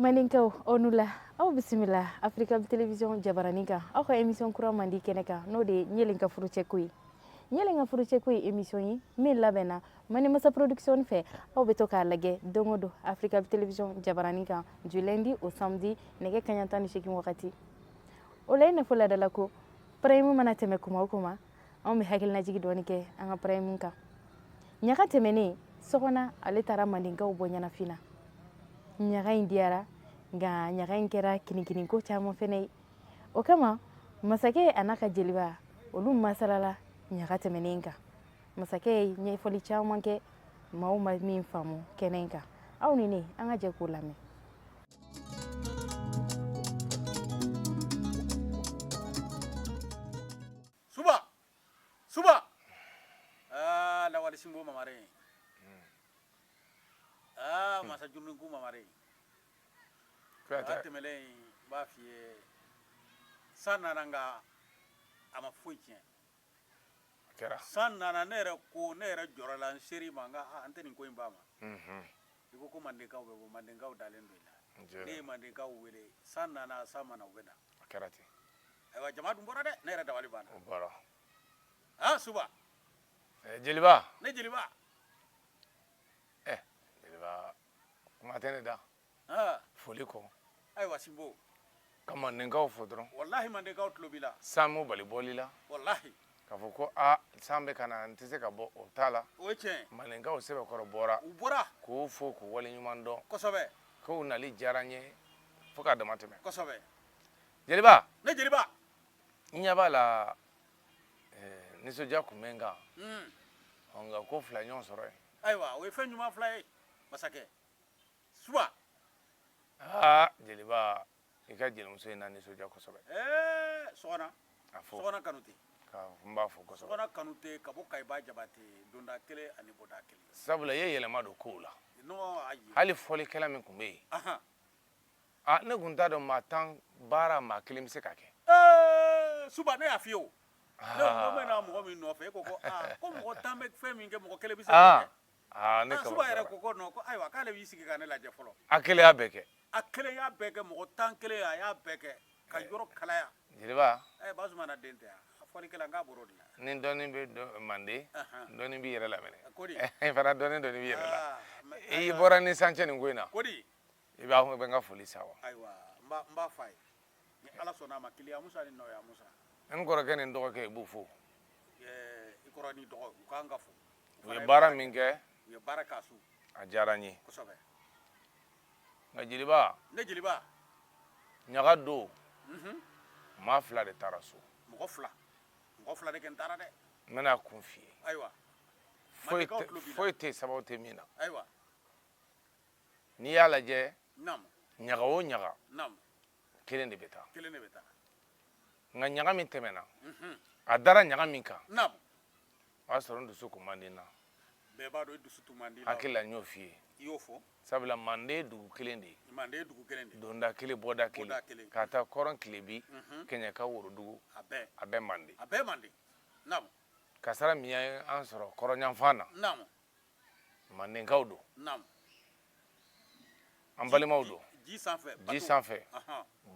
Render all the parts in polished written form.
Mandenkaw, aw ni wula, aw bisimila Africa Télévision jabaranin kan, aw ka émission kura mandi kɛnɛ kan, n'o de ye Ɲelen ka furucɛ ko ye. Ɲelen ka furucɛ ko ye émission ye min labɛnna Mani Masa Production fɛ. Aw bɛ to k'a lajɛ don o don Africa Télévision jabaranin kan, du lundi au samedi, nɛgɛ kaɲa 18 wagati. O la, i n'a fɔ laadala ko, prime mana tɛmɛ kuma o kuma, anw bɛ hakilinajigi dɔɔni kɛ an ka prime kan. Ɲaga tɛmɛnen, Sɔgɔna ale taara mandenkaw bɔ ɲɛnafin na. Ɲaga in diyara, nka ɲaga in kɛra kinikiniko caman fɛnɛ ye. O kama, masakɛ a n'a ka jeliba, olu masalala ɲaga tɛmɛnen kan. Masakɛ ye ɲɛfɔli caman kɛ, maaw ma min faamu kɛnɛ in kan. Aw ni ne, an ka jɛ k'o lamɛn. Suba, suba, aa, lawale sinbo mamare, aa, masa juruninku mamare. Kuyate. A tɛmɛlen, n b'a f'i ye, san nana, nka a ma foyi tiɲɛ. A kɛra. San nana, ne yɛrɛ ko, ne yɛrɛ jɔrɔ la, n ser'i ma, n ka an tɛ nin ko in ba ma. I ko ko mandenkaw bɛ bɔ, mandenkaw dalen don i la. Ne ye mandenkaw wele, san nana, san ma na, u bɛ na. A kɛra ten. Ayiwa, jama dun bɔra dɛ, ne yɛrɛ dabali banna. O bɔra. Aa, suba. Jeliba. Ne jeliba. Jeliba, kuma tɛ ne da foli kɔ. Ayiwa sinbo. Ka mandenkaw fo dɔrɔn. Walahi, mandenkaw tulo b'i la. San m'u bali bɔli la. Walahi. K'a fɔ ko aa, san bɛ ka na, n tɛ se ka bɔ, o t'a la. O ye tiɲɛ. Mandenkaw sɛbɛkɔrɔ bɔra. U bɔra. K'u fo, k'u waleɲuman dɔn. Kosɛbɛ. K'u nali diyara n ye fo k'a dama tɛmɛ. Kosɛbɛ. Jeliba. Ne jeliba. N ɲɛ b'a la, nisɔndiya kun bɛ n kan. Nka ko fila ɲɔgɔn sɔrɔ yen. Ayiwa, o ye fɛn ɲuman fila ye, masakɛ suba. Aa jeliba, i ka jelimuso in na nisɔndiya kosɛbɛ. Ɛɛ, Sɔgɔna. A fo. Sɔgɔna Kanute. Ka n b'a fo kosɛbɛ. Sɔgɔna Kanute ka bɔ Kayiba Jabate, donda kelen ani bɔda kelen. Sabula i ye yɛlɛma don kow la. Non, ayi. Hali fɔlikɛla min tun bɛ yen, aa, ne tun t'a dɔn maa 10 baara, maa kelen bɛ se ka kɛ. Ɛɛ suba, ne y'a f'i ye o. Ne ko n bɛ na mɔgɔ min nɔfɛ, e ko ko aa, ko mɔgɔ 10 bɛ fɛn min kɛ, mɔgɔ kelen bɛ se k'o kɛ. Aa, ne Suba yɛrɛ ko ko non, ko ayiwa, k'ale b'i sigi ka ne lajɛ fɔlɔ. A kelen y'a bɛɛ kɛ. A kelen y'a bɛɛ kɛ, mɔgɔ 10 kelen, a y'a bɛɛ kɛ ka yɔrɔ kalaya. Jeliba. Ɛ, Basumana den tɛ yan, a fɔlikɛla, n k'a bɔr'o de la. Ni dɔɔnin bɛ manden, dɔɔnin b'i yɛrɛ laminɛ. Kodi. I fana, dɔɔnin dɔɔnin b'i yɛrɛ la. I bɔra ni san cɛ nin ko in na. Kodi. I b'a bɛ n ka foli sa wa. Ayiwa, n b'a f'a ye, ni Ala sɔnna a ma, kiliya Musa ni nɔya Musa. N kɔrɔkɛ ni n dɔgɔkɛ, i b'u fo. I kɔrɔ ni dɔgɔ, u k'an ka fo. U ye baara min kɛ, u ye baara k'a su. A diyara n ye. Kosɛbɛ. Nka jeliba. Ne jeliba. Ɲaga don, maa fila de taara so. Mɔgɔ fila, mɔgɔ fila de kɛ n taara dɛ. N bɛna kun f'i ye. Ayiwa. Foyi tɛ sababu tɛ min na. Ayiwa. N'i y'a lajɛ, ɲaga o ɲaga, kelen de bɛ taa. Kelen de bɛ taa. Nka ɲaga min tɛmɛna, a dara ɲaga min kan, o y'a sɔrɔ n dusu kun man di n na. Bɛɛ b'a dɔn i dusu tun man di la. Hakili la, n y'o f'i ye. I y'o fɔ. Sabula manden ye dugu kelen de ye. Manden ye dugu kelen de ye. Donda kelen, bɔda kelen, ka taa kɔrɔn, tilebi, kɛɲɛka, worodugu. A bɛɛ. A bɛɛ manden. A bɛɛ manden, naamu. Kasara min y'an sɔrɔ kɔrɔnyanfan na, mandenkaw don. An balimaw don. Ji sanfɛ. Ji sanfɛ,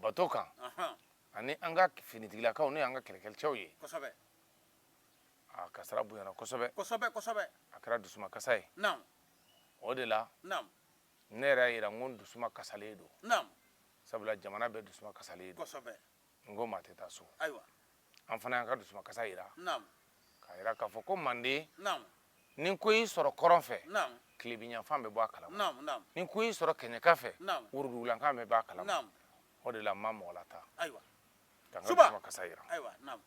bato kan, ani an ka finitigilakaw, n'o y'an ka kɛlɛkɛcɛw ye. Kosɛbɛ. A kasara bonyana kosɛbɛ. Kosɛbɛ, kosɛbɛ. A kɛra dusumakasa ye. O de la, ne yɛrɛ y'a yira n ko n dusuma kasalen don. Sabula jamana bɛɛ dusuma kasalen don. Kosɛbɛ. N ko maa tɛ taa so. Ayiwa. An fana y'an ka dusumakasa yira. K'a yira k'a fɔ ko manden, ni ko y'i sɔrɔ kɔrɔn fɛ, tilebinyanfan bɛ bɔ a kalama. Ni ko y'i sɔrɔ kɛɲɛka fɛ, worodugulankan bɛ bɔ a kalama. O de la, n ma mɔgɔ lataa. Ayiwa. Ka n ka dusumakasa yira. Ayiwa, naamu.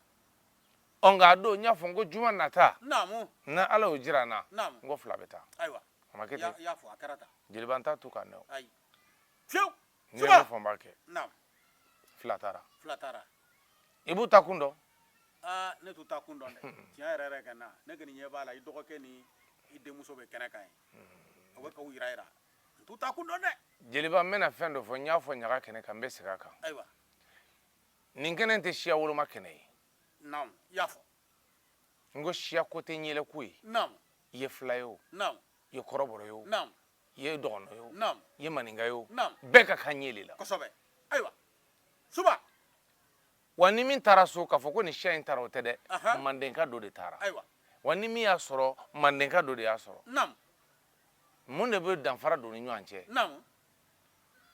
Ɔ, nka a don, n y'a fɔ n ko juma nata, Naamu. ni Ala y'o jira n na, Naamu. n ko fila bɛ taa. Ayiwa. A ma kɛ ten. I y'a fɔ, a kɛra tan. Jeliba, n t'a to k'a nɛ o. Ayi, fiyewu. N'i ye min fɔ, n b'a kɛ. Naamu. Fila taara. Fila taara. I b'u ta kun dɔn. Aa, ne t'u ta kun dɔn dɛ, tiɲɛ yɛrɛ yɛrɛ ka na, ne kɔni ɲɛ b'a la, i dɔgɔkɛ ni i denmuso bɛ kɛnɛ kan yen, o bɛ k'u yira yira, n t'u ta kun dɔn dɛ. Jeliba, n bɛna fɛn dɔ fɔ. N y'a fɔ ɲaga kɛnɛ kan, n bɛ segin a kan. Ayiwa. Nin kɛnɛ tɛ siya woloma kɛnɛ ye. Naamu, i y'a fɔ. N ko siya ko tɛ ɲɛlɛ ko ye. Naamu. I ye fila ye o, Naamu. i ye kɔrɔbɔrɔ ye o, Naamu. i I ye dɔgɔnɔ ye o, i ye maninka ye o, bɛɛ ka kan ɲele la. Kosɛbɛ. Ayiwa, suba. Wa ni min taara so k'a fɔ ko nin siya in taara, o tɛ dɛ, mandenka dɔ de taara. Ayiwa. Wa ni min y'a sɔrɔ, mandenka dɔ de y'a sɔrɔ. Mun de bɛ danfara don ni ɲɔgɔn cɛ?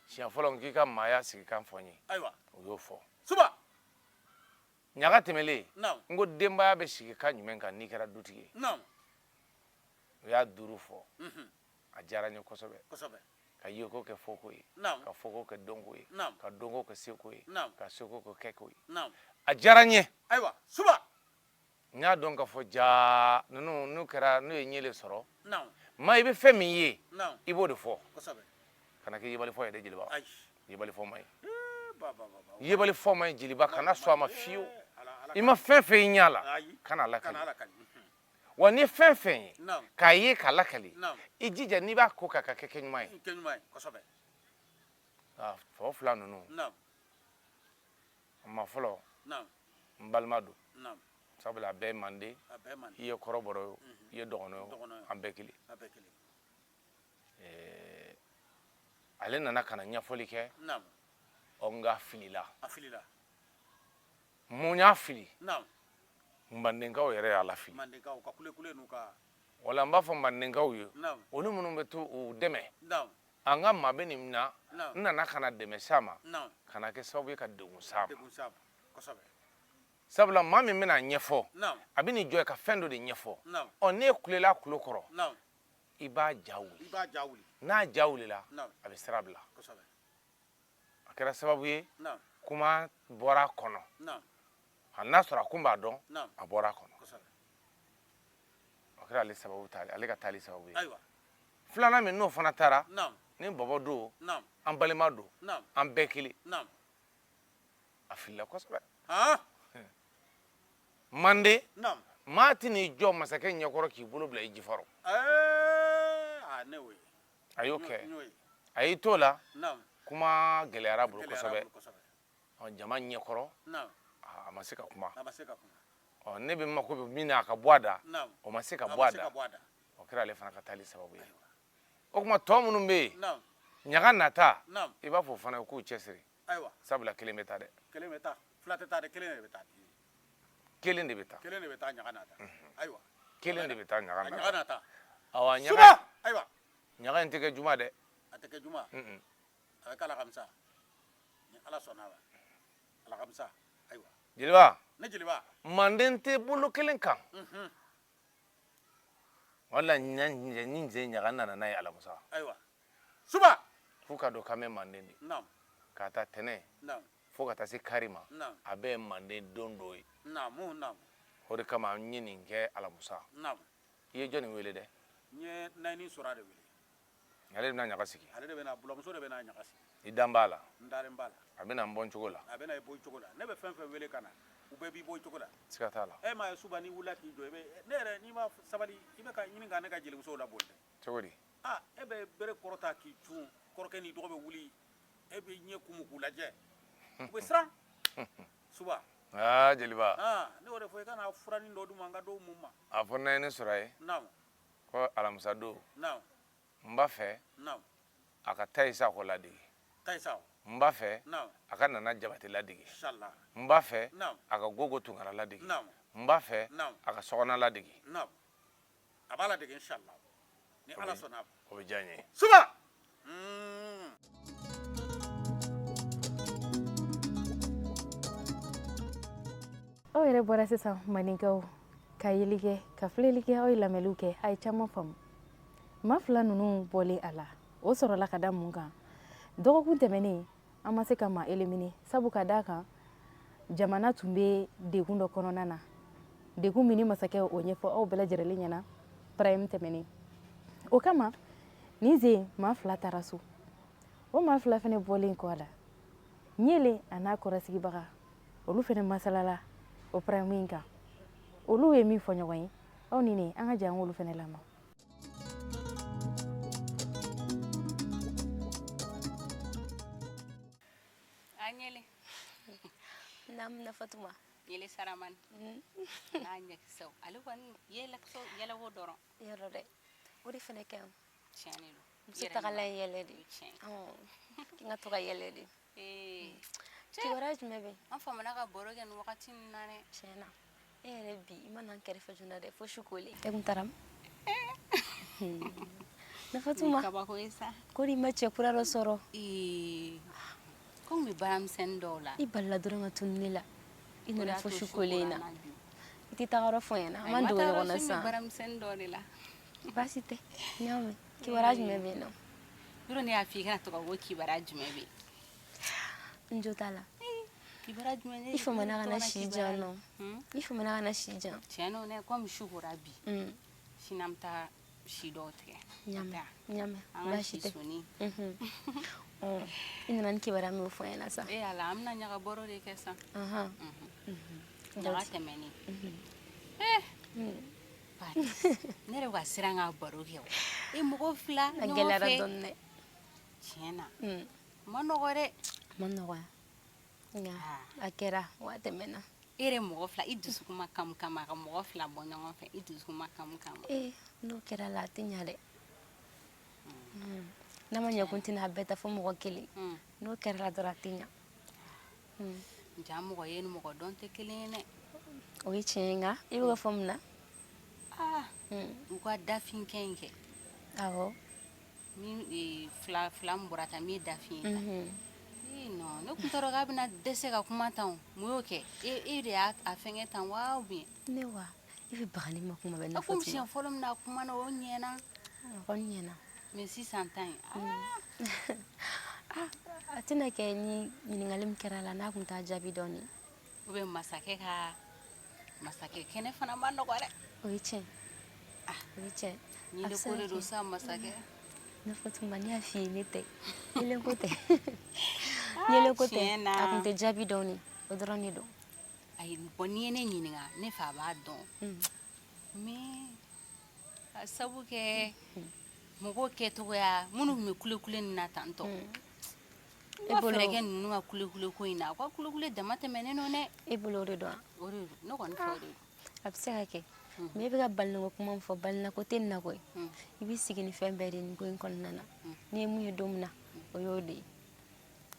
Siɲɛ fɔlɔ n k'i ka maaya sigikan fɔ n ye. Ayiwa. O y'o fɔ. Suba. Ɲaga tɛmɛlen, n ko denbaya bɛ sigi kan jumɛn kan n'i kɛra dutigi ye? O y'a 5 fɔ. A diyara n ye kosɛbɛ. Kosɛbɛ. Ka yeko kɛ fɔko ye, ka fɔko kɛ dɔnko ye, ka dɔnko kɛ seko ye, ka seko kɛ kɛko ye. A diyara n ye. Ayiwa, suba. N y'a dɔn k'a fɔ jaa ninnu n'u kɛra n'u ye ɲele sɔrɔ. Maa i bɛ fɛn min ye, i b'o de fɔ. Kosɛbɛ. Kana kɛ yebali fɔ ye dɛ jeliba. Ayi. Yebali fɔ man ɲi. Ba, ba, ba, ba. Yebali fɔ man ɲi jeliba, kana sɔn a ma fiyewu. I ma fɛn fɛn ye ɲɛ la, kana lakali. Wa ni fɛn fɛn ye k'a ye k'a lakali, i jija n'i b'a ko k'a ka kɛ ɲuman ye. Kosɛbɛ. Tɔ fila ninnu. A ma fɔlɔ. N balima don. Sabula a bɛɛ ye manden. I ye kɔrɔbɔrɔ ye o, i ye dɔgɔnɔ ye o, an bɛɛ kelen. Ale nana ka na ɲɛfɔli kɛ. Ɔ, nka a filila. A filila. Mun y'a fili? Mandenkaw yɛrɛ y'a lafili. Mandenkaw ka kulekule n'u ka. Wala n b'a fɔ mandenkaw ye, olu minnu bɛ to u dɛmɛ. An ka maa bɛ nin na, n nana ka na dɛmɛ s'a ma, ka na kɛ sababu ye ka degun s'a ma. Degun s'a ma. Kosɛbɛ. Sabula maa min bɛna ɲɛfɔ, a bɛ n'i jɔ ka fɛn dɔ de ɲɛfɔ. Ɔ, n'e kulela a kulo kɔrɔ, i b'a ja wuli. I b'a ja wuli. N'a ja wulila, a bɛ sira bila. Kosɛbɛ. A kɛra sababu ye, kuma bɔra a kɔnɔ. Hali n'a sɔrɔ a kun b'a dɔn, a bɔra a kɔnɔ. O kɛra ale sababu taali, ale ka taali sababu ye. Ayiwa. Filanan min n'o fana taara, ni bɔbɔ don, an balima don, an bɛɛ kelen. A filila kosɛbɛ. Manden, maa tɛn'i jɔ masakɛ ɲɛkɔrɔ k'i bolo bila i jifaro. A y'o kɛ. A y'i t'o la, kuma gɛlɛyara a bolo kosɛbɛ. Jama ɲɛkɔrɔ, a ma se ka kuma. Ɔ, ne bɛ mako bɛ min na a ka bɔ a da, o ma se ka bɔ a da. O kɛra ale fana ka taali sababu ye. O tuma tɔ minnu bɛ yen, ɲaga nata, i b'a fɔ o fana ye k'u cɛsiri. Sabula kelen bɛ taa dɛ. Kelen bɛ taa, fila tɛ taa dɛ, kelen de bɛ taa. Kelen de bɛ taa. Kelen de bɛ taa ɲaga nata. Ayiwa. Kelen de bɛ taa ɲaga nata. Ɲaga nata. Awa, ɲaga. Ayiwa. Ɲaga in tɛ kɛ juma dɛ. A tɛ kɛ juma. A bɛ kɛ alhamisa. Ni Ala sɔnna a ma. Alhamisa. Ayiwa. Jeliba. Ne jeliba. Manden tɛ bolo kelen kan. Wala ni nze ɲaga nana n'a ye alamusa. Ayiwa. Suba. F'u ka dɔn k'an bɛ manden de. Ka taa tɛnɛ. Fo ka taa se kari ma. A bɛɛ ye manden don dɔ ye. O de kama an ye nin kɛ alamusa. I ye jɔnni wele dɛ? N ye Nayini Sora de wele. Ale de bɛna ɲaga sigi. Ale de bɛna, bulamuso de bɛna ɲaga sigi. I dan b'a la? N dalen b'a la. A bɛna n bɔ n cogo la. A bɛna i bɔ i cogo la. Ne bɛ fɛn fɛn wele ka na, u bɛɛ b'i bɔ i cogo la. Siga t'a la. E m'a ye suba n'i wulila k'i jɔ, i bɛ ne yɛrɛ n'i ma sabali, i bɛ ka ɲini ka ne ka jelimusow laboli dɛ. Cogo di? Aa, e bɛ bere kɔrɔta k'i cun, kɔrɔkɛ n'i dɔgɔ bɛ wuli, e bɛ ɲɛ kumu k'u lajɛ. U bɛ siran. Suba. Aa, jeliba. Aa, ne y'o de fɔ i kana furanin dɔ d'u ma, n ka dɔw mun ma. A fɔ Nayini Sora ye. Ko alamisa don. N b'a fɛ. A ka Tayi Sakɔ ladege. Tayi Sakɔ. N b'a fɛ. A ka Nana Jabate ladege. Inshallah. N b'a fɛ. A ka Gogo Tunkara ladege. N b'a fɛ. A ka Sɔgɔna ladege. A b'a ladege inshallah. Ni Ala sɔnna a ma. O bɛ diya n ye. Suba. Aw yɛrɛ bɔra sisan maninkaw ka yeli kɛ, ka filɛli kɛ, aw ye lamɛnliw kɛ, a ye caman faamu. Maa fila ninnu bɔlen a la, o sɔrɔla ka da mun kan? Dɔgɔkun tɛmɛnen an ma se ka maa éliminer, sabu ka d'a kan jamana tun bɛ degun dɔ kɔnɔna na, degun min ni masakɛ o ɲɛfɔ aw bɛɛ lajɛlen ɲɛna prime tɛmɛnen. O kama nin sen maa fila taara so. O maa fila fɛnɛ bɔlen kɔ a la, Ɲele a n'a kɔrɔsigibaga olu fɛnɛ masalala o prime in kan. Olu ye min fɔ ɲɔgɔn ye, aw ni ne an ka jɛ an k'olu fɛnɛ lamɛn. A Ɲele. Naam, na Fatuma. Ɲele Saramani. N'a ɲɛkisɛw. Ale kɔni yɛlɛkisɛw yɛlɛko dɔrɔn. Yɔrɔ dɛ, o de fɛnɛ ka ɲi. Tiɲɛ de don. Muso tagala ye yɛlɛ de. N ka to ka yɛlɛ de. Kibaruya jumɛn bɛ yen? An famana ka baro kɛ nin wagati ninnu na dɛ. Tiɲɛ na, e yɛrɛ bi i ma na n kɛrɛfɛ joona dɛ, fo su kolen. E kun taara min? Na Fatuma. Kabako ye sa. Ko i ma cɛ kura dɔ sɔrɔ? Ee, ko n bɛ baaramisɛnnin dɔw la. I balila dɔrɔn ka tunu ne la. I nana fo su kolen in na. I tɛ taga yɔrɔ fɔ n ɲɛna, an b'an dogo ɲɔgɔn na sisan. N bɛ baaramisɛnnin dɔw de la. Baasi tɛ, n y'a mɛn. Kibaruya jumɛn bɛ yen nɔ? Yɔrɔ ne y'a f'i kana to ka ko kibaruya jumɛn bɛ yen? N jo t'a la. Kibaruya jumɛn? I famana ka na si jan nɔ. I famana ka na si jan. Tiɲɛ don dɛ, komi su kora bi. Sini an bɛ taa si dɔw tigɛ. N y'a mɛn, n y'a mɛn. Baasi tɛ. I nana ni kibaruya min fɔ n ɲɛna sa. Ee Ala, an bɛna ɲaga baro de kɛ sa. Ɲaga tɛmɛnen. Ne yɛrɛ bɛ ka siran ka baro kɛ o. E mɔgɔ fila ɲɔgɔn fɛ. A gɛlɛyara dɔɔnin dɛ. Tiɲɛ na. A ma nɔgɔ dɛ. A ma nɔgɔ nka a kɛra wa a tɛmɛna. E yɛrɛ mɔgɔ fila, i dusukun ma kami kama ka mɔgɔ fila bɔ ɲɔgɔn fɛ, i dusukun ma kami kama. Ee, n'o kɛra la a tɛ ɲa dɛ. N'a ma ɲɛ ko n tɛna a bɛɛ ta fo mɔgɔ kelen. N'o kɛra la dɔrɔn a tɛ ɲa. Ja mɔgɔ ye ni mɔgɔ dɔn tɛ kelen ye dɛ. O ye tiɲɛ ye, nka i bɛ ka fɔ mun na? U ka dafinkɛ in kɛ. Awɔ. Min fila fila min bɔra tan, min ye dafin ye tan. Ee non, ne tun t'a dɔn k'a bɛna dɛsɛ ka kuma tan o. Mun y'o kɛ? E de y'a fɛngɛ tan wa ou bien? Ne wa, i bɛ baga ne ma kuma bɛɛ. A komi siɲɛ fɔlɔ min na a kumana, o ɲɛna. A kɔni ɲɛna. Mais sisan ta in. A tɛna kɛ ni ɲininkali min kɛra a la n'a tun t'a jaabi dɔɔnin. Ou bien masakɛ ka masakɛ kɛnɛ fana ma nɔgɔ dɛ. O ye tiɲɛ. O ye tiɲɛ. Ni de ko de don sa masakɛ. Ne Fatuma, ne y'a f'i ye, ne tɛ. Yelen ko tɛ. Yelen ko tɛ. A tun tɛ jaabi dɔɔnin. O dɔrɔn de don. Ayi, bon n'i ye ne ɲininka, ne fa b'a dɔn. Mais ka sabu kɛ mɔgɔw kɛcogoya minnu tun bɛ kulekule nin na tantɔ. E bolo fɛɛrɛ kɛ ninnu ka kulekule ko in na, u ka kulekule dama tɛmɛnen don dɛ. E bolo o de don wa? O de don, ne kɔni fɛ o de don. A bɛ se ka kɛ. Mais e bɛ ka balinako kuma min fɔ, balinako tɛ nin na koyi. I b'i sigi ni fɛn bɛɛ de nin ko in kɔnɔna na. N'i ye mun ye don min na, o y'o de ye.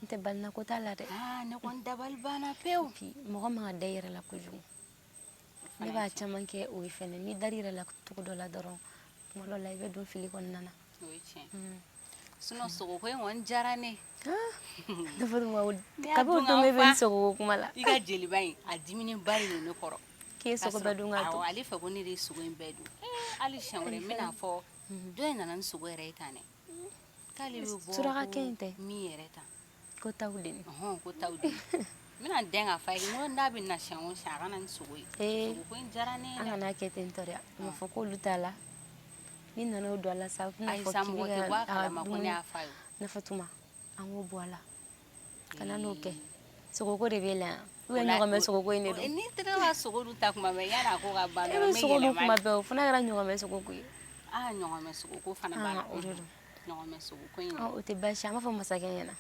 N tɛ balinako t'a la dɛ. Ne kɔni dabali banna pewu. Puis mɔgɔ man ka da i yɛrɛ la kojugu. Ne b'a caman kɛ o ye fɛnɛ. N'i dar'i yɛrɛ la cogo dɔ la dɔrɔn, tuma dɔ la i bɛ don fili kɔnɔna na. O ye tiɲɛ. Sinon sogoko in kɔni diyara ne. Ne Fatuma, kabi o don e bɛ nin sogoko kuma la. I ka jeliba in, a diminenba de don ne kɔrɔ. K'e sogo bɛɛ dun ka to. Awɔ, ale fɛ ko ne de ye sogo in bɛɛ dun. Hali siɲɛ wɛrɛ n bɛna fɔ dɔ in nana ni sogo yɛrɛ ye tan dɛ. K'ale bɛ bɔ suraka in tɛ. Min yɛrɛ tan. Ko taw den. Ko taw den. N bɛna den k'a f'a ye, n ko n'a bɛ na siɲɛ o siɲɛ a ka na ni sogo ye. Sogo ko in diyara ne ye dɛ. An kana kɛ ten tɔ dɛ. A ma fɔ k'olu t'a la. Ni nana o don a la sa, u tɛna fɔ k'i bɛ ka a kalama ko ne y'a f'a ye. Ne Fatuma, an k'o bɔ a la. Kana n'o kɛ. Sogoko de b'e la yan. Ou bien ɲɔgɔmɛ sogoko in de don. N'i tɛgɛ ka sogo dun ta kuma bɛɛ, yanni a ko ka ban dɔrɔn, e bɛ sogo dun kuma bɛɛ, o fana kɛra ɲɔgɔmɛ sogoko ye. Ɲɔgɔmɛ sogoko fana b'a la. O de don. Ɲɔgɔmɛ sogoko in. O tɛ baasi ye, an b'a fɔ masakɛ ɲɛna.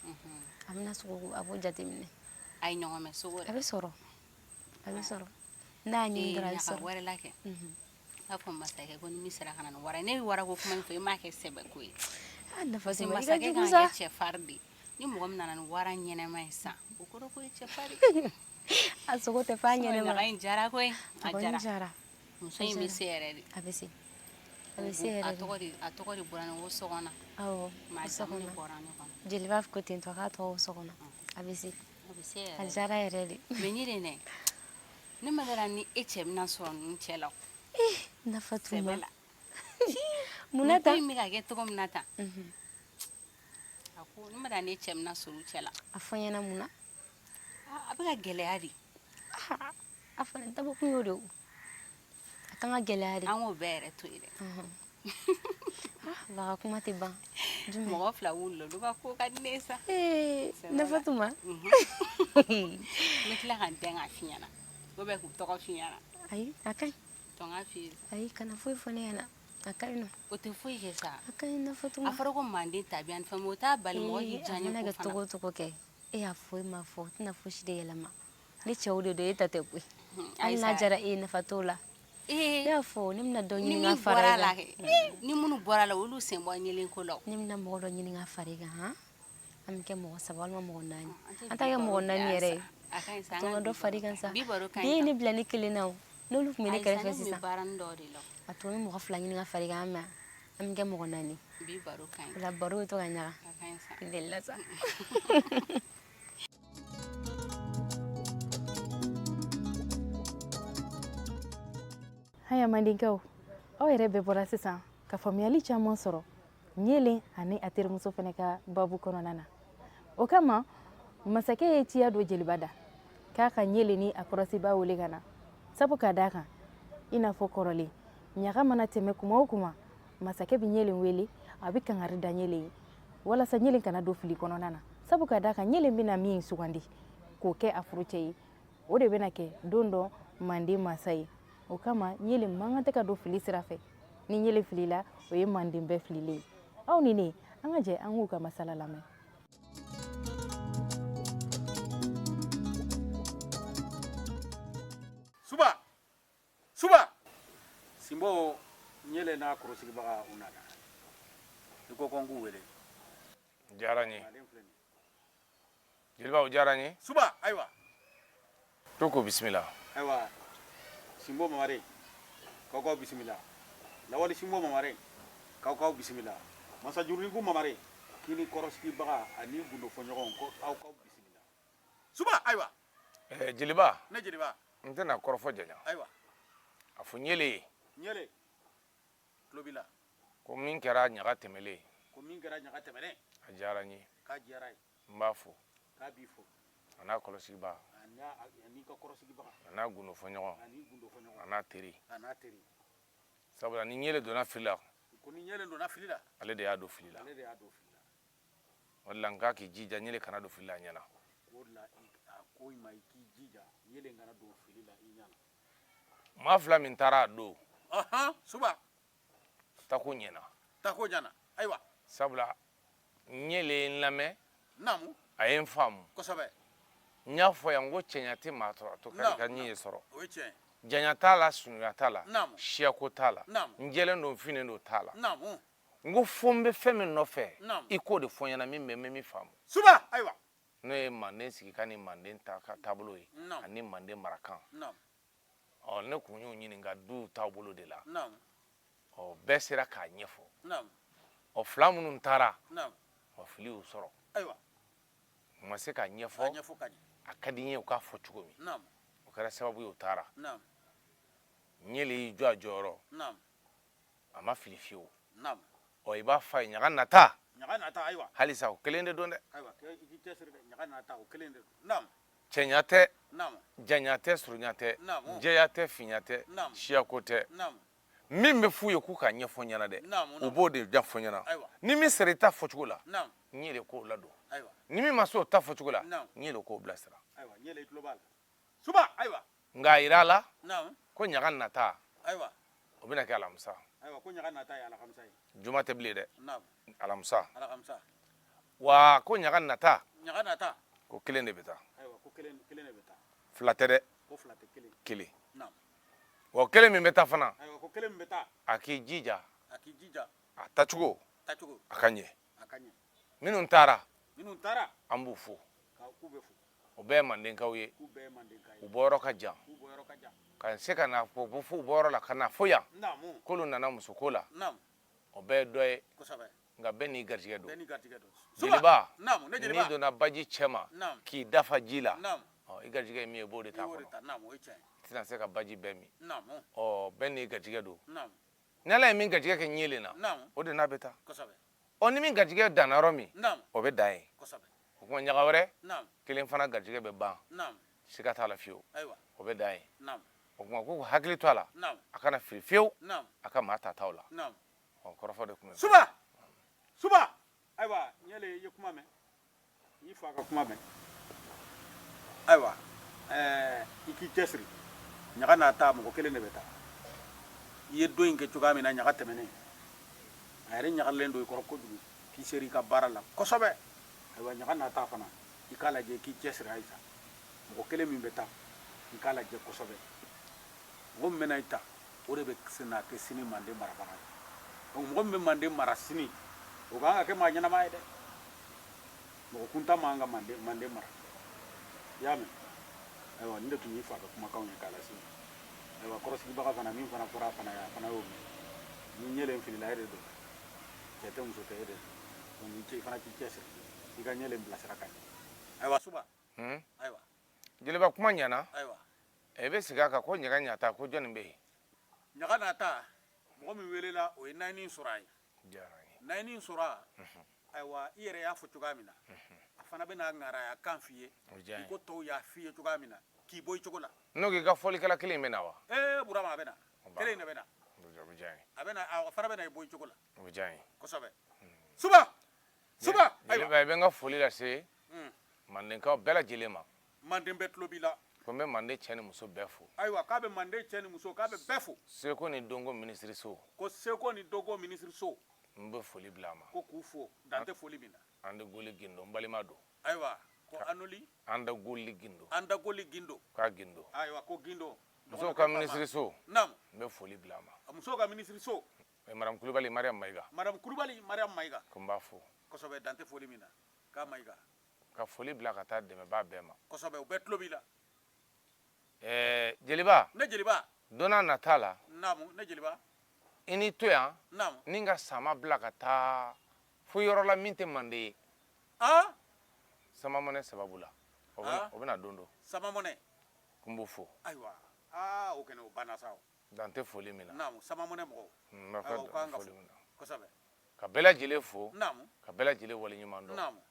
A bɛna sogo, a b'o jateminɛ. Ayi, ɲɔgɔmɛ sogo dɛ. A bɛ sɔrɔ. A bɛ sɔrɔ. N'a y'a ɲini dɔrɔn a bɛ sɔrɔ. Ɲaga wɛrɛ la kɛ. N b'a fɔ masakɛ ko ni min sera ka na ni wara ye, ne ye warako kuma in fɔ, i m'a kɛ sɛbɛ ko ye. Nafa Parce que tɛ i ka masakɛ jugu kan sa. ka kɛ cɛfarin de ye. Ni mɔgɔ min nana ni wara ɲɛnɛma ye sisan, o kɔrɔ ko ye cɛfarin. A sogo tɛ f'a ɲɛnɛma. Ɲaga in diyara koyi. A kɔni diyara. Muso in bɛ se yɛrɛ de. A bɛ se. A bɛ se yɛrɛ de. A tɔgɔ de bɔra ne ko Sɔgɔna. Awɔ. Sɔgɔna bɔra ne kɔnɔ. Jeliba ko ten tɔ k'a tɔgɔ Sɔgɔna. A bɛ se. A bɛ se yɛrɛ. A diyara yɛrɛ de. Mais ne de nɛ, ne ma dara ni e cɛ bɛna sɔrɔ ninnu cɛ la. Nafa t'u ma. Munna tan? Nin ko in bɛ ka kɛ cogo min na tan. A ko ne ma dara ni e cɛ bɛna sɔrɔ u cɛ la. A fɔ n ɲɛna mun na? A bɛ ka gɛlɛya de. A fana dabɔkun y'o de ye. A kan ka gɛlɛya de. An k'o bɛɛ yɛrɛ to yen dɛ. Baga kuma tɛ ban. Mɔgɔ fila wulila, olu ka ko ka di ne ye sa. Nafa t'u ma. N bɛ tila ka n dɛn k'a f'i ɲɛna. O bɛ k'u tɔgɔ f'i ɲɛna. Ayi, a ka ɲi. Donc a f'i ye. Ayi, kana foyi fɔ ne ɲɛna. A ka ɲi nɔ. O tɛ foyi kɛ sa. A ka ɲi Nafa t'u ma. A fɔra ko manden tabiya ni fɛn o t'a bali mɔgɔ k'i diya A mana ɲɛ ko kɛ fana. cogo o cogo kɛ, e y'a fɔ e m'a fɔ, o tɛna fosi de yɛlɛma. Ne cɛw de don, e ta tɛ koyi. Hali n'a diyara e ye, nafa t'o la. Ne y'a fɔ ne bɛna dɔ Ni ɲini ka min fara bɔra i la kan. kɛ, ni minnu bɔra la olu sen bɔ ɲelen ko la o. Ne bɛna mɔgɔ dɔ ɲini ka fara i kan han. An bɛ kɛ mɔgɔ saba walima mɔgɔ naani. An tɛ An ta bi kɛ baro mɔgɔ bila naani yan yɛrɛ ye. sa. A ka ɲi sa, A an to n ka ka bi dɔ fara i baro kan sa. bi baro ka Bi ɲi ye tan. ne bila ne kelen na o. N'olu tun bɛ ne Ayi sa, kɛrɛfɛ ne tun bɛ sisan. baaranin dɔ de la o. A to n bɛ mɔgɔ fila ɲini ka fara i kan an bɛ an bɛ kɛ mɔgɔ naani. Bi baro ka ɲi. O la baro bɛ to ka ɲaga. A ka ɲi sa. I delila sa. Haya mandenkaw, aw yɛrɛ bɛɛ bɔra sisan ka faamuyali caman sɔrɔ ɲelen ani a terimuso fana ka babu kɔnɔna na. O kama masakɛ ye ciya don jeliba da k'a ka ɲelen ni a kɔrɔsiba wele ka na, sabu ka d'a kan i n'a fɔ kɔrɔlen ɲaga mana tɛmɛ kuma o kuma masakɛ bɛ ɲelen wele, a bɛ kangari da ɲelen ye walasa ɲelen kana don fili kɔnɔna na, sabu ka d'a kan ɲelen bɛna min sugandi k'o kɛ a furucɛ ye, o de bɛna kɛ don dɔ manden masa ye. O kama ɲelen man kan tɛ ka don fili sira fɛ. Ni ɲelen filila, o ye manden bɛɛ fililen ye. Aw ni ne, an ka jɛ an k'u ka masala lamɛn. Suba, suba, Sinbo ɲele n'a kɔrɔsigibaga u nana. I ko ko n k'u wele. Diyara n ye. Manden filɛ nin ye. Jeliba, o diyara n ye. Suba, ayiwa. To ko bisimila. Ayiwa, Sinbo Mamare, k'aw k'aw bisimila. Lawali Sinbo Mamare, k'aw k'aw bisimila. Masa Juruniku Mamare, k'i ni kɔrɔsigibaga ani gundofɔɲɔgɔnw ko aw k'aw bisimila. Suba, ayiwa. Jeliba. Ne jeliba. N tɛna kɔrɔfɔ janya. Ayiwa. A fɔ ɲele ye. Ɲele. Tulo b'i la. Ko min kɛra ɲaga tɛmɛlen. Ko min kɛra ɲaga tɛmɛlen. A diyara n ye. K'a diyara ye. N b'a fo. K'a b'i fo. A n'a kɔlɔsiba. A n'i ka kɔrɔsigibaga. A n'a gundofɔɲɔgɔn. A n'i gundofɔɲɔgɔn. A n'a teri. A n'a teri. Sabula ni ɲele donna fili la. Ko ni ɲele donna fili la. Ale de y'a don fili la. Ale de y'a don fili la. O de la n k'a k'i jija ɲele kana don fili la a ɲɛna. O de la a ko i ma i k'i jija ɲele kana don fili la i ɲɛna. Maa fila min taara a don. Suba. Tako ɲɛna. Tako ɲɛna. Ayiwa. Sabula ɲele ye n lamɛn. Naamu. A ye n faamu. Kosɛbɛ. N y'a fɔ yan ko cɛɲa tɛ maa tɔɔrɔ to ka i ka ɲɛ sɔrɔ. O ye tiɲɛ ye. Janya t'a la, surunya t'a la. Naamu. Siyako t'a la. Naamu. N jɛlen don, n finnen don t'a la. Naamu. N ko fo n bɛ fɛn min nɔfɛ. Naamu. I k'o de fɔ n ɲɛna min bɛ n bɛ min faamu. Suba, ayiwa. N'o ye manden sigikan ni manden ta ka taabolo ye. Naamu. Ani manden marakan. Naamu. Ɔ, ne kun y'o ɲininka duw taabolo de la. Naamu. Ɔ, bɛɛ sera k'a ɲɛfɔ. Naamu. Ɔ, fila minnu taara. Naamu. Ɔ, fili y'u sɔrɔ. Ayiwa. U ma se k'a ɲɛfɔ. A ɲɛfɔ ka ɲɛ. A ka di n ye u k'a fɔ cogo min. Naamu. O kɛra sababu ye u taara. Naamu. Ɲele y'i jɔ a jɔyɔrɔ. Naamu. A ma fili fiyewu. Naamu. Ɔ, i b'a f'a ye ɲaga nata. Ɲaga nata, ayiwa. Halisa o kelen de don dɛ. Ayiwa, i k'i cɛsiri dɛ, ɲaga nata o kelen de don. Naamu. Cɛɲa tɛ. Naamu. Janya tɛ, surunya tɛ. Naamu. Jɛya tɛ, finya tɛ. Naamu. Siyako tɛ. Naamu. Min bɛ f'u ye k'u k'a ɲɛfɔ n ɲɛna dɛ. Naamu, U b'o de ɲɛfɔ n ɲɛna. Ayiwa. Ni min sera i ta fɔcogo la. Naamu. N yɛrɛ k'o ladon. Ayiwa. Ni min ma se o ta fɔcogo la. Naamu. N yɛrɛ k'o bilasira. Ayiwa, ɲɛlɛ i tulo b'a la. Suba, ayiwa. Nka a yira a la. Naamu. Ko ɲaga nata. Ayiwa. O bɛna kɛ alamisa. Ayiwa, ko ɲaga nata ye alakamisa ye. Juma tɛ bilen dɛ. Naamu. Alamisa. Alakamisa. Wa ko ɲaga nata. Ɲaga nata. Ko kelen de bɛ taa. Ayiwa, ko kelen de bɛ taa. Fila tɛ dɛ. Ko fila tɛ, kelen. Kelen. Naamu. Wa kelen min bɛ taa fana. Ayiwa, ko kelen min bɛ taa. A k'i jija. A k'i jija. A tacogo. Tacogo. A ka ɲɛ. A ka ɲɛ. Minnu taara. Minnu taara. An b'u fo. K'u bɛ fo. O bɛɛ ye mandenkaw ye. K'u bɛɛ ye mandenka ye. U bɔyɔrɔ ka jan. K'u bɔyɔrɔ ka jan. Ka se ka na fo fo u bɔyɔrɔ la ka na fo yan. Naamu. K'olu nana musoko la. Naamu. O bɛɛ ye dɔ ye. Kosɛbɛ. Nka bɛɛ n'i garijɛgɛ don. Bɛɛ n'i garijɛgɛ don. Jeliba. Naamu, ne jeliba. N'i donna baji cɛ ma. Naamu. K'i dafa ji la. Naamu. Ɔ, i garijɛgɛ ye min ye, i b'o de ta I b'o de kɔnɔ. ta. Naamu, o ye tiɲɛ ye. I tɛna se ka baji bɛɛ min. Naamu. Ɔ, bɛɛ n'i garijɛgɛ don. Naamu. Ni Ala ye min garijɛgɛ kɛ ɲɛlen na. Naamu. O de n'a bɛ taa. Kosɛbɛ. Ɔ, ni min garijɛgɛ danna yɔrɔ min. Naamu. O bɛ dan yen. Kosɛbɛ. O tuma ɲaga wɛrɛ. Naamu. Kelen fana garijɛgɛ bɛ ban. Naamu. Siga t'a la fiyewu. Ayiwa. O bɛ dan yen. Naamu. O tuma k'u hakili to a la. Naamu. A kana fili fiyewu. Naamu. A ka maa tataw la. Naamu. Ɔ, kɔrɔfɔ de tun bɛ. Suba. Suba. Ayiwa, ɲɛle i ye kuma mɛn. I fa ka kuma mɛn. Ayiwa, i k'i cɛsiri. Ɲaga n'a ta, mɔgɔ kelen de bɛ taa. I ye don in kɛ cogoya min na ɲaga tɛmɛnen. A yɛrɛ ɲagalen don i kɔrɔ kojugu. K'i sera i ka baara la kosɛbɛ. Ayiwa, ɲaga n'a ta fana, i k'a lajɛ k'i cɛsiri halisa. Mɔgɔ kelen min bɛ taa, i k'a lajɛ kosɛbɛ. Mɔgɔ min bɛna i ta, O de bɛ se n'a kɛ sini Manden marabaga ye. Donc mɔgɔ min bɛ Manden mara sini, o kan ka kɛ maa ɲɛnama ye dɛ. Mɔgɔ kuntan man kan ka Manden mara. I y'a mɛn? Ayiwa, nin de tun y'i fa ka kumakanw ye k'a lase. Ayiwa, kɔrɔsigibaga fana, min fana fɔra a fana ye, a fana y'o mɛn. Ni ɲɛlen filila, e de don. Cɛ tɛ, muso tɛ, e de don. Donc i fana k'i cɛsiri i ka ɲɛlen bilasira ka ɲɛ. Ayiwa, Suba. Ayiwa. Jeliba, kuma ɲɛna. Ayiwa. I bɛ segin a kan ko ɲaga ɲata, ko jɔnni bɛ yen? Ɲaga nata, mɔgɔ min welela, o ye Nayini Sora ye. Diyara n ye. Nayini Sora, ayiwa, i yɛrɛ y'a fɔ cogoya min na, a fana bɛna ŋaraya kan f'i ye. O diyara n I ye. ko tɔw y'a f'i ye cogoya min na, k'i bɔ i cogo la. N'o k'i ka fɔlikɛla kelen in bɛ na wa? Ee Burama, a bɛ na. O banna. Kelen in de bɛ na. O bɛ diya n ye. A bɛ na, a fana bɛ na i bɔ i cogo la. O bɛ diya n ye. Kosɛbɛ, Suba, Suba, ayiwa. Jeliba, i bɛ n ka foli lase Mandenkaw bɛɛ lajɛlen ma. Manden bɛɛ tulo b'i la. Ko n bɛ Manden cɛ ni muso bɛɛ fo. Ayiwa, k'a bɛ Manden cɛ ni muso, k'a bɛ bɛɛ fo. Seko ni dɔnko minisiriso. Ko seko ni dɔnko minisiriso. N bɛ foli bila a ma. Ko k'u fo, dan tɛ foli min na. An de Goli Gindo, n balima don. Ayiwa, ko Anoli. An da Goli Gindo. Andagoli Gindo. K'a Gindo. Ayiwa, ko Gindo. Musow ka minisiriso. Naamu. N bɛ foli bila a ma. Musow ka minisiriso. Madame Kulubali Mariam Mayiga. Madame Kulubali Mariam Mayiga. Ko n b'a fo. Kosɛbɛ, dan tɛ foli min na, k'a Mayiga. Ka foli bila ka taa dɛmɛbaa bɛɛ ma. Kosɛbɛ, u bɛɛ tulo b'i la. Jeliba. Ne jeliba. Don n'a nata la. Naamu, ne jeliba. I ni to yan. Naamu. Ni n ka sama bila ka taa fo yɔrɔ la min tɛ Manden ye. Ah. Samamɔnɛ sababu la. O bɛna don dɔ. Samamɔnɛ. Ko n b'o fo. Ayiwa, aa, o kɛnɛ o banna sa o. Dan tɛ foli min na. Naamu, Samamɔnɛ mɔgɔw. N b'a Ayiwa, u kan ka foli fo min na. Kosɛbɛ. Ka bɛɛ lajɛlen fo. Naamu. Ka bɛɛ lajɛlen waleɲuman dɔn. Naamu.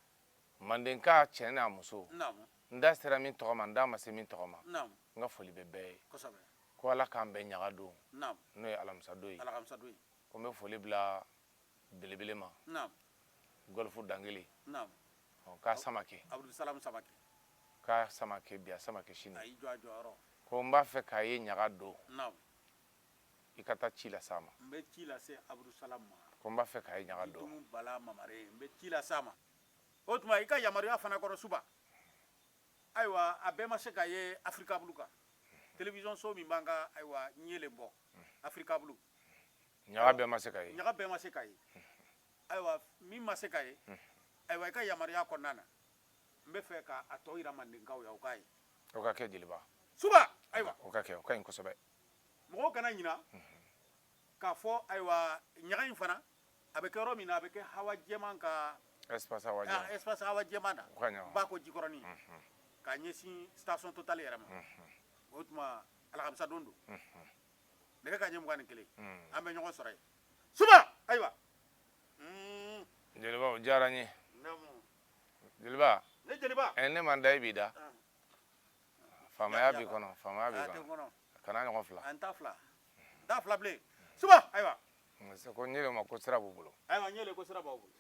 Mandenka cɛ n'a muso. Naamu. N da sera min tɔgɔ ma, n da ma se min tɔgɔ ma. Naamu. N ka foli bɛ bɛɛ ye. Kosɛbɛ. Ko Ala k'an bɛn ɲaga don. Naamu. N'o ye alamisa don ye. Alamisa don ye. Ko n bɛ foli bila belebele ma. Naamu. Golfu Dangele. Naamu. K'a Samake. Abdul Samake. K'a Samake bi, a Samake sini. A y'i jɔ a jɔyɔrɔ. Ko n b'a fɛ k'a ye ɲaga don. Naamu. I ka taa ci lase a ma. N bɛ ci lase Abdul Salam ma. Ko n b'a fɛ k'a ye ɲaga don. Jitumu Bala Mamare, n bɛ ci lase a ma. O tuma, i ka yamaruya fana kɔrɔ, Suba. Ayiwa, a bɛɛ ma se ka ye Africa Blue kan. Télévision so min b'an ka, ayiwa, ɲɛlen bɔ Africa Blue. Ɲaga bɛɛ ma se ka ye. Ɲaga bɛɛ ma se ka ye. Ayiwa, min ma se ka ye, ayiwa, i ka yamaruya kɔnɔna na, n bɛ fɛ ka a tɔ yira Mandenkaw ye, o k'a ye. O ka kɛ, jeliba. Suba, ayiwa. O ka kɛ, o ka ɲi kosɛbɛ. Mɔgɔw kana ɲina k'a fɔ, ayiwa, ɲaga in fana a bɛ kɛ yɔrɔ min na, a bɛ kɛ Hawa Jɛman ka Espace Hawa Jɛman. Espace Hawa Jɛman na. O ka ɲi. Ba ko Jikɔrɔni, k'a ɲɛsin station Total yɛrɛ ma. O tuma, alhamisa don don, nɛgɛ ka ɲɛ 21, an bɛ ɲɔgɔn sɔrɔ yen, Suba. Ayiwa. Jeliba, o diyara n ye. Naamu. Jeliba. Ne jeliba. Ne man da, e b'i da. Faamaya b'i kɔnɔ, faamaya b'i A tɛ n kɔnɔ. kɔnɔ. Kana ɲɔgɔn fila. An t'a fila, n t'a fila bilen, Suba. Ayiwa. Ko n yɛrɛ ma ko sira b'u bolo. Ayiwa, n yɛrɛ ko sira b'aw bolo.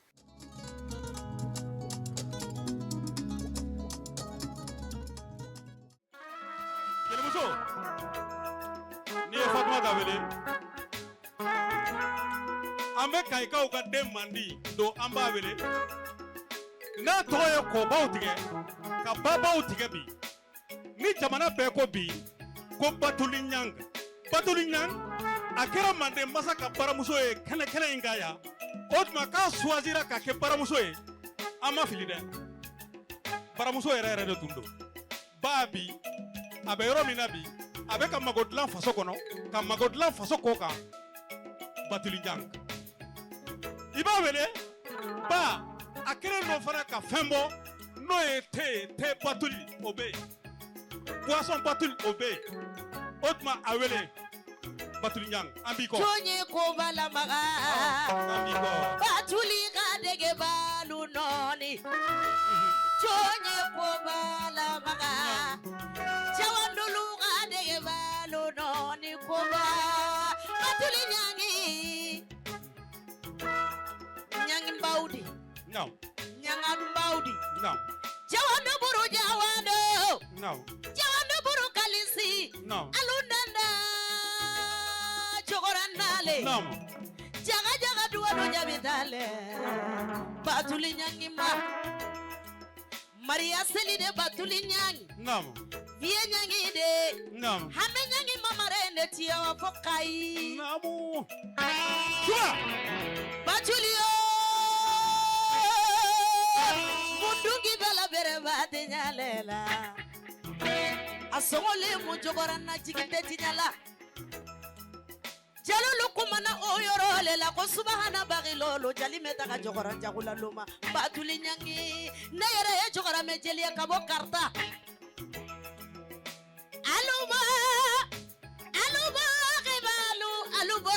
Jelimuso, n'i ye Fatumata wele, an bɛ Kayikaw ka den mandi don, an b'a wele n'a tɔgɔ ye kɔbaw tigɛ ka babaw tigɛ. Bi ni jamana bɛɛ ko bi ko Batuli Ɲang, Batuli Ɲang, a kɛra Manden masa ka baramuso ye kɛnɛ kɛnɛ in kan yan. O tuma k'a choisira ka kɛ baramuso ye, an ma fili dɛ, baramuso yɛrɛ yɛrɛ de tun don. Ba bi a bɛ yɔrɔ min na bi, a bɛ ka mago dilan faso kɔnɔ, ka mago dilan faso kɔ kan. Batuli Ɲang, i b'a wele ba, a kɛlen don fana ka fɛn bɔ n'o ye te ye, te Batuli o bɛ yen, boisson Batuli o bɛ yen. O tuma a wele Batuli Ɲang, an b'i kɔ. Jɔn ye koba lamaga? An b'i kɔ. Batuli ka dege balu nɔɔni. Jɔn ye koba lamaga? Jawandolu ka dege balu nɔɔni koba. Batuli ɲangi. Ɲangi bawdi. Naam. Ɲangadu bawdi. Naam. Jawando buru jawando. Naam. Jawando buru kalisi. Naam. Alundanda. Cogorandale. Naam. Jaga jaga duwado jabitale. Batuli ɲangi ma. Maria seli de Batuli ɲangi. Naam. Vie ɲangi de. Naam. Hame ɲangi mamarene. ne tiya fo Kayi. Naamu. Suba. Batuli yo. Mundungi bala bereba te ɲalela. A sɔngɔlen mun jɔgɔra na jigin tɛ tiɲɛ la. Jalolu kumana o yɔrɔ le la ko subahana bagilolo jali mɛ taga jɔgɔra jagula loma Batuli ɲangi ne yɛrɛ ye jɔgɔra mɛ jeliya ka bɔ Karita. Aluba aluba kibalu aluba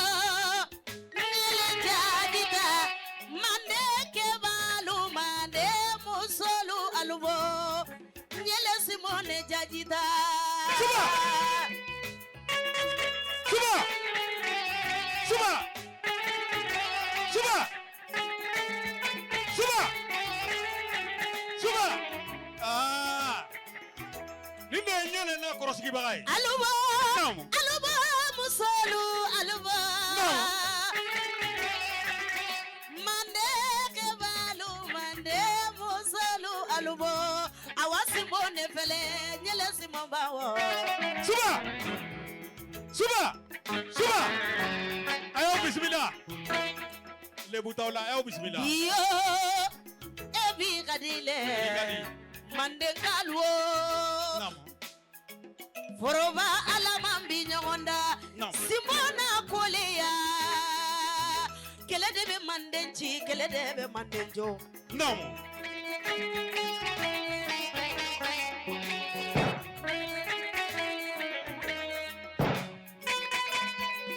nile jadita mande kebalu mande musolu alubo nyele simone jajita. Suba. Suba. Suba. Suba. Suba. Suba. Aa. Nin de ye ɲɛlɛ n'a kɔrɔsigibaga ye. Alubo. Naamu. Alubo musolu alubo. Naamu. Mande kebalu mande musolu alubo. Awa simone fɛlɛ ɲɛlɛ simon bawo. Suba. Suba. Suba. A y'aw bisimila. Lebu t'aw la, a y'aw bisimila. Iyo e bi ka di lɛ. Bi ka di. Mandenkalu o. Naamu. Foroba alaman bi ɲɔgɔn da. Naamu. Simona koleya. Kɛlɛ de bɛ manden ci, kɛlɛ de bɛ manden jɔ. Naamu.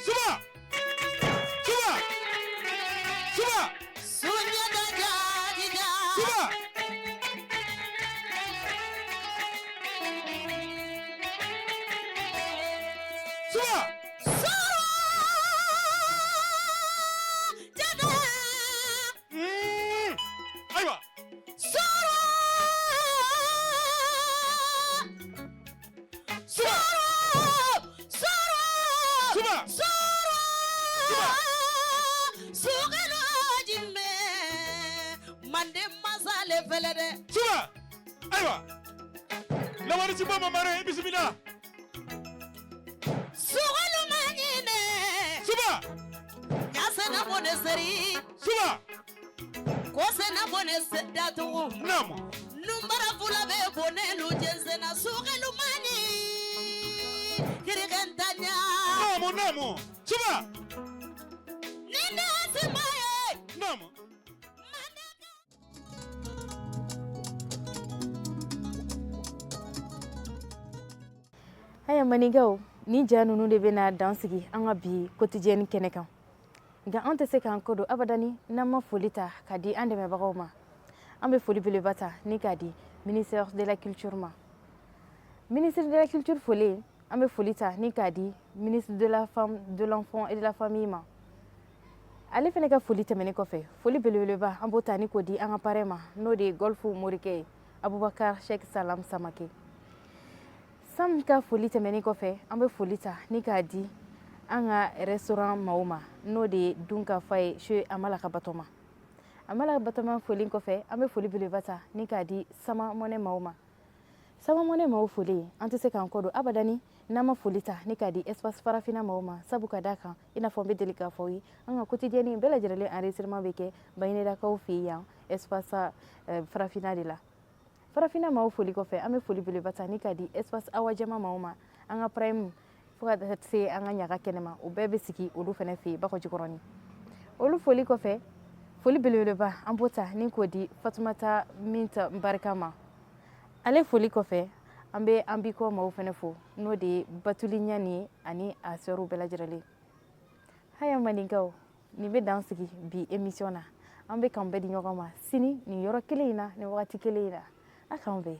Suba. Suba. Suba. Sunjata jajija. Suba. Suba. Soro jada. Ayiwa. Soro. Suba. Soro. Suba. Soro. Suba. Sugelo jimbe. Mande masale fɛlɛ dɛ. Suba. Ayiwa. Lawale Sibo Mamare, i bisimila. Sugelo ma ɲinɛ. Suba. Ɲasena bɔnɛ seri. Suba. Kosena bɔnɛ datugu. Naamu. Numbara fula bɛ bɔnɛ lu jɛnsɛnna sugelo ma ɲi. Kirikɛntanya. Naamu, naamu. Suba. Ni ne sima ye. Naamu. Haya maninkaw, ni ja ninnu de bɛna dan sigi an ka bi quotidienne kɛnɛ kan. Nka an tɛ se k'an kɔ don abadani n'an ma foli ta ka di an dɛmɛbagaw ma. An bɛ foli belebeleba ta ni k'a di ministère de la culture ma. Ministre de la culture foli, an bɛ foli ta ni k'a di ministre de la femme, de l'enfant et de la famille ma. Ale fana ka foli tɛmɛnen kɔfɛ, foli belebeleba an b'o ta ni k'o di an ka parrain ma, n'o de ye Golf Morikɛ ye, Abubakar Sheikh Salam Samake. Sam ka foli tɛmɛnen kɔfɛ, an bɛ foli ta ni k'a di an ka restaurant maaw ma, n'o de ye Dunkafa ye chez Amala ka Batɔma. Amala ka Batɔma foli kɔfɛ, an bɛ foli belebeleba ta ni k'a di Sama Mɔnɛ maaw ma. Sama Mɔnɛ maaw foli, an tɛ se k'an kɔ don abadani n'an ma foli ta ni k'a di Espace Farafina maaw ma, sabu ka d'a kan i n'a fɔ n bɛ deli k'a fɔ aw ye, an ka quotidienne bɛɛ lajɛlen enregistrement bɛ kɛ Baɲinedakaw fɛ yen yan Espace Farafina de la. Farafina maaw foli kɔfɛ, an bɛ foli belebeleba ta ni k'a di Espace Awa Jama maaw ma, an ka prime fo ka se an ka ɲaga kɛnɛ ma, o bɛɛ bɛ sigi olu fana fɛ yen Bakɔjikɔrɔni. Olu foli kɔfɛ, foli belebeleba an b'o ta ni k'o di Fatumata Minta Barika ma. Ale foli kɔfɛ, an bɛ an bikɔ maaw fana fo, n'o de ye Batuli Ɲani ye ani a sœurs bɛɛ lajɛlen. Haya maninkaw, nin bɛ dan sigi bi émission na. An bɛ k'an bɛɛ di ɲɔgɔn ma sini nin yɔrɔ kelen in na, nin wagati kelen in na. A k'an bɛn.